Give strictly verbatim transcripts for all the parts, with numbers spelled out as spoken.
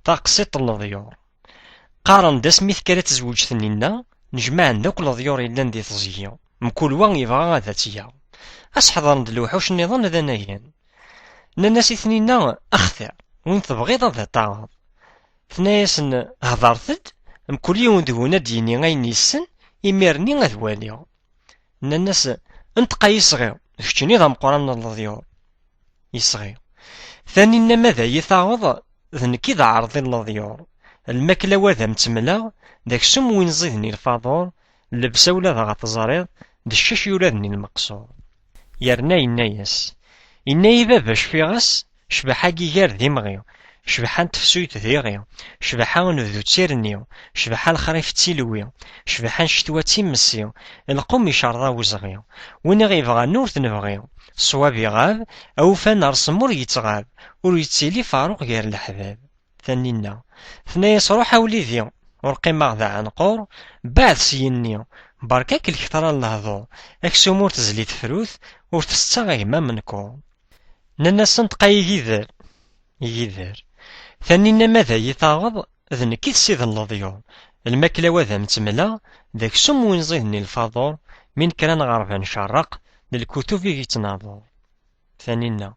Taqsiṭ n leḍyur. Qqaren-d asmi tekker ad tezweǧ Tninna, nejmaɛen-d akk leḍyur yellan di teẓgi, mkul wa yebɣa ad tt-yaɣ. Ad s-ḥeḍren-d lewḥuc nniḍen d anagen. Nnan-as i Tninna: "Axtir, win tebɣiḍ ad taɣeḍ." Tenna-yasen: "Hedret-d, mkul yiwen deg-wen ad d-yini ayen yessen, imir-nni ad waliɣ." Nnan-as: "Nṭeq ay isɣi, d keččini d ameqqran n leḍyur." Isɣi. Taninna: "Ma d ay taɣeḍ, d nekk i d aɛerḍi n leḍyur. Lmakla wa d am-tt-mleɣ, d aksum win ẓiden i lfaḍur, llebsa ula d ɣa teẓriḍ, d ccac yuraden i lmeqsur." Yerna yenna-yas: "Yenna-yi baba cfiɣ-as, cbaḥa n yiger d imɣi, cbaḥa n tefsut d iɣi, cbaḥa n unebdu d tirni, cbaḥa n lexrif d tilwi, cbaḥa n ccetwa d times-i, lqum icerḍ awezɣi. Win i ɣ-yebɣan ur t-nebɣi, ṣṣwab iɣab, awufan rṣem ur yettɣab, ur yettili faruq gar leḥbab." Taninna. Tenna-yas: "Ruḥ a wlidi, ur qqimeɣ d aɛenqur, beɛd s yinni, berka-k lketṛa n lehdur, aksum ur tezli tefrut, ur tsetteɣ a gma menkur." Nnan-as: "Nṭeq ay igider, igider. Taninna ma d ay i taɣeḍ, d nekk i d ssid n leḍyur. Lmakla wa d am-tt-mleɣ, d aksum win ẓiden i lfaḍur, mi nekker ad nɣerb ad ncerreq, d lkutub i yettnaḍur." Taninna.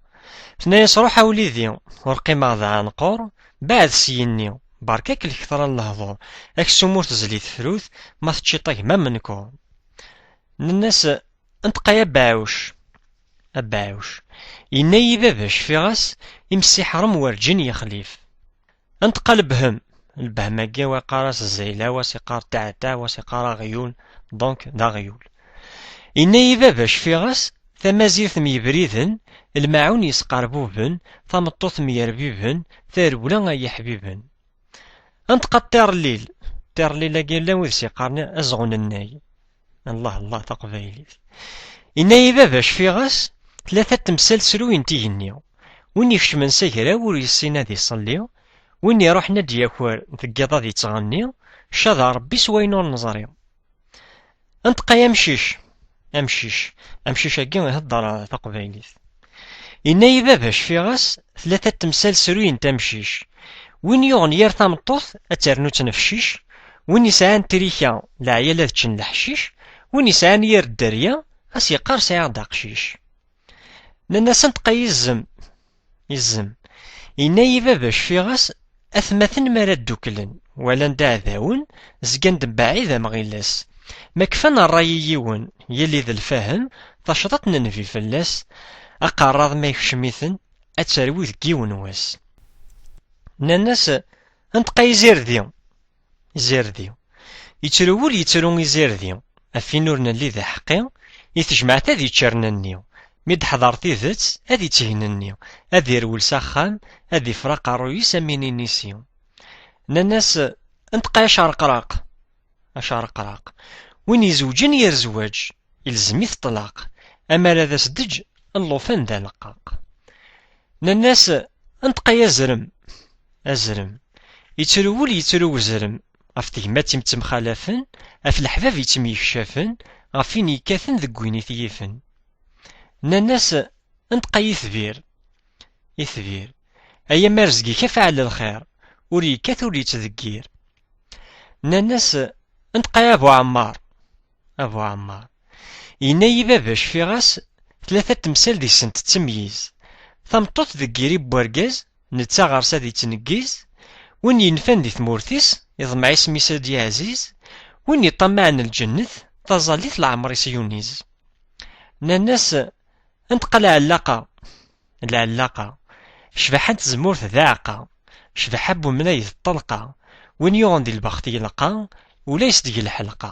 Tenna-yas: "Ruḥ a wlidi, ur qqimeɣ d aɛenqur, beɛd s yinni, berka-k lketṛa n lehdur, aksum ur tezli tefrut, ma teččiḍ a gma menkur." Nnan-as: "Nṭeq ay abeɛɛuc, abeɛɛuc. Yenna-yi baba cfiɣ-as, imsiḥṛem werǧin yexlif." Nṭeq a lebhem, lebhem-agi wa iqqar-as zzayla, wa s-iqqar taɛta, wa s-iqqar aɣyul, donc d aɣyul. Yenna-yi baba cfiɣ-as, tamazirt myebriden, lmaɛun yesqerbuben, tameṭṭut myerbiben, tarewla ay iḥbiben. Nṭeq a ṭṭirlil, ṭṭirlil-agi llan wid s-iqqaren azɣun nnay. Allah, Allah, taqbaylit. Yenna-yi baba cfiɣ-as, tlata temsal sruyent igenni. Win ikecmen s agraw ur yessin ad iṣelli, win iruḥen ad d-yaker deg yiḍ ad ittɣenni, ccada Rebbi s wayen ur neẓri. Nṭeq ay amcic, amcic, amcic-agi ihedder taqbaylit. Yenna-yi baba cfiɣ-as, tlata temsal sruyent amcic. Win yuɣen yir tameṭṭut, ad ternu ttnefcic. Win yesɛan trika, leɛyal ad ččen leḥcic. Win yesɛan yir dderya, a s-yeqqar sɛiɣ-d aqcic. Nnan-as nṭeq ay izzem, izzem. Yenna-yi baba cfiɣ-as, atmaten mi ara dduklen, walan-d aɛdawen, zgan-d mbaɛid am ɣilas. Ma kfan ṛṛay i yiwen, yili d lfahem, tacḍaṭ n nnbi fell-as, aqerraḍ ma ikcem-iten, ad terwi deg yiwen wass. Nnan-as, nṭeq ay izirdi, izirdi. Yettru wul yettru izirdi, ɣef win ur nelli d aḥeqqi, i tejmaɛt ad yeččer nenni. Mi d-teḥḍer tidet, ad itteg nenni, ad irwel s axxam, ad ifreq aqerruy-is am win inisi. Nnan-as, nṭeq ay acerqraq, acerqraq. Win izewǧen yir zzwaǧ, ilzem-it ṭṭlaq, amar ad as-d-eǧǧ llufan d aleqqaq. Nnan-as, nṭeq ay azrem, azrem. Yettru wul yettru uzrem, ɣef tegmat yettemxalafen, ɣef leḥbab yettemyekcafen, ɣef win yekkaten deg win i t-yifen. Nnan-as, nṭeq ay itbir, itbir. Ay amarezg-ik afɛal lxir, ur yekkat ur yettdeggir. Nnan-as, nṭeq ay abu ɛemmar, abu ɛemmar. Yenna-yi baba cfiɣ-as, tlata temsal deg-sent d temyiz. Tameṭṭut deg yiri n wergaz, netta ɣer-s ad ittneggiz. Win yenfan di tmurt-is, iḍmeɛ isem-is ad yeɛziz. Win yeṭṭamaɛen lǧennet, taẓallit leɛmer-is yuniz. Nnan-as, nṭeq a lɛellaqa, lɛellaqa. Ccbaḥa n tzemmurt d aɛeqqa, ccbaḥa n wemnay d ṭṭelqa. Win yuɣen di lbext yelqa, ula yesdeg lḥelqa.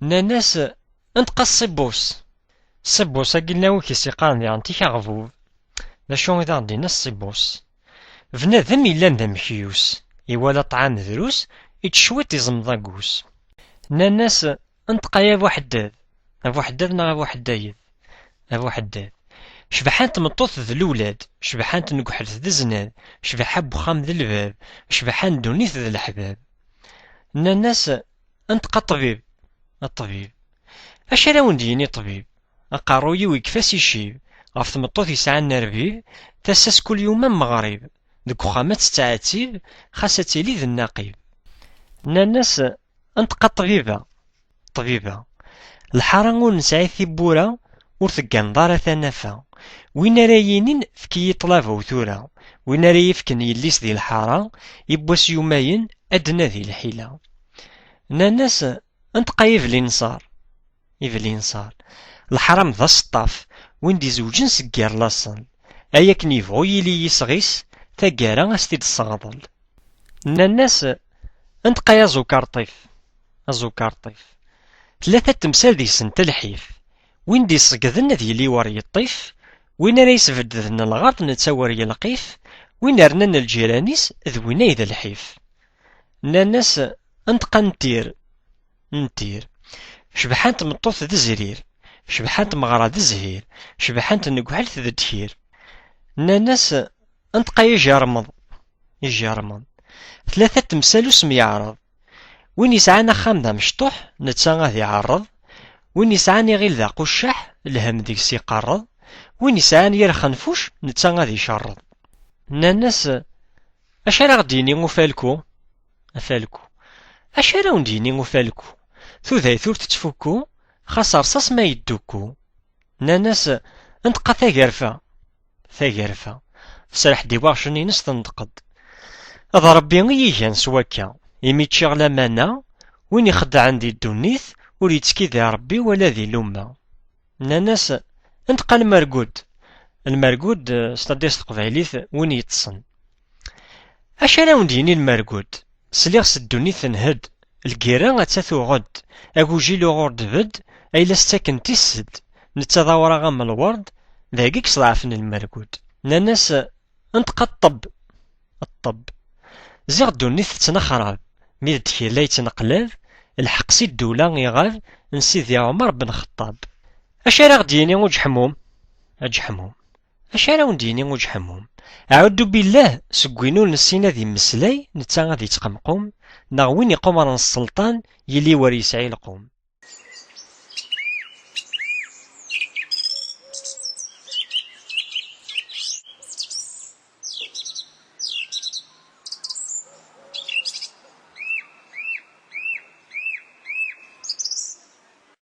Nnan-as, nṭeq a ṣṣibus. Ṣṣibus-agi llan wid i s-iqqaren diɣen tikaɣbub. D acu i d aɣ-d-yenna ṣṣibus? Bnadem yellan d amekyus, iwala ṭṭɛam drus, ičč cwiṭ iẓemḍ agus. Nnan-as, nṭeq ay abuḥeddad, abuḥeddad neɣ abuḥeddayed, abuḥeddad. Cbaḥa n tmeṭṭut d lewlad, cbaḥa n tnegḥelt d znad, cbaḥa n wexxam d lbab, cbaḥa n ddunit d leḥbab. Nnan-as, nṭeq a ṭṭbib, a ṭṭbib. Acu ara wen-d-yini ṭṭbib? Aqerruy-iw ikfa s icib, ɣef tmeṭṭut yesɛan arbib, tasa-s kul yum am meɣrib. Deg uxxam ad tettɛettib, xas ad tili d nnaqib. Nnan-as: "Nṭeq a ṭṭbiba, ṭṭbiba. Lḥara ur nesɛi tiwwura, ur tegganeḍ ara tanafa. Win ara yinin efk-iyi ṭṭlaba-w tura, win ara yefken yelli-s di lḥara, yiwwas yumayen ad d-nadi lḥila." Nnan-as: "Nṭeq ay iblinṣar, iblinṣar. Leḥram d aseṭṭaf, win d-izewǧen seg yir laṣel. Ay akken yebɣu yili yisɣis, taggara a s-t-id-sseɣḍel." Nnan-as: "Nṭeq ay aẓukerṭif, aẓukerṭif. Tlata temsal deg-sent lḥif. Win d-iṣeggden ad yili wer yeṭṭif, win ara yesbedden lɣerḍ netta wer yelqif, win rnan lǧiran-is d win ay d lḥif." Nnan-as: "Nṭeq a nettir, nettir. Cebḥa n tmeṭṭut d zrir, cebḥa n tmeɣra d zhir, cebḥa n tnegḥelt d ddkir." Nnan-as: "Nṭeq ay ijermeḍ, ijermeḍ. Tlata temsal ur s-myeɛreḍ. Win yesɛan axxam d amecṭuḥ, netta ad iɛerreḍ. Win yesɛan iɣil d aqucceḥ, lhemm deg-s iqerreḍ. Win yesɛan yir xenfuc, netta ad icerreḍ." Nnan-as: "Acu ara ɣ-d-yini ufalku?" Afalku. "Acu ara wen-d-yini ufalku? Tudayt ur tettfukku, xas rṣas ma yeddukku." Nnan-as: "Nṭeq a tagerfa, tagerfa. Tesreḥ-d i waɣcen-ines tenṭeq-d. D Ṛebbi i yi-gan s wakka, imi ččiɣ lamana, win ixeddɛen di ddunit ur yettkid di Ṛebbi wala di lumma." Nnan-as: "Nṭeq a lmergud." Lmergud, eh, s taddist teqbaylit, win yeṭṭsen. "Acu ara wen-d-yini lmergud? Sliɣ s ddunit tenhed, lgirra atta tuɣed, agujil uɣur d-bed, ay la s-ttaken tissed, netta d awraɣ am lwerd, dagi i yesḍeɛfen lmergud." Nnan-as: "Nṭeq a ṭṭeb, a ṭṭeb. Ziɣ ddunit tettnaxrab, mi d ddkir la yettneqlab, lḥeqq si ddula iɣab, n Sidi Ɛumar ben Xeṭṭab." "Acu ara ɣ-d-yini uǧeḥmum? Aǧeḥmum. Acu ara wen-d-yini uǧeḥmum? Aɛuddu billah, seg win ur nessin ad immeslay, netta ad ittqemqum, neɣ win iqumren sselṭan, yili wer yesɛi lqum."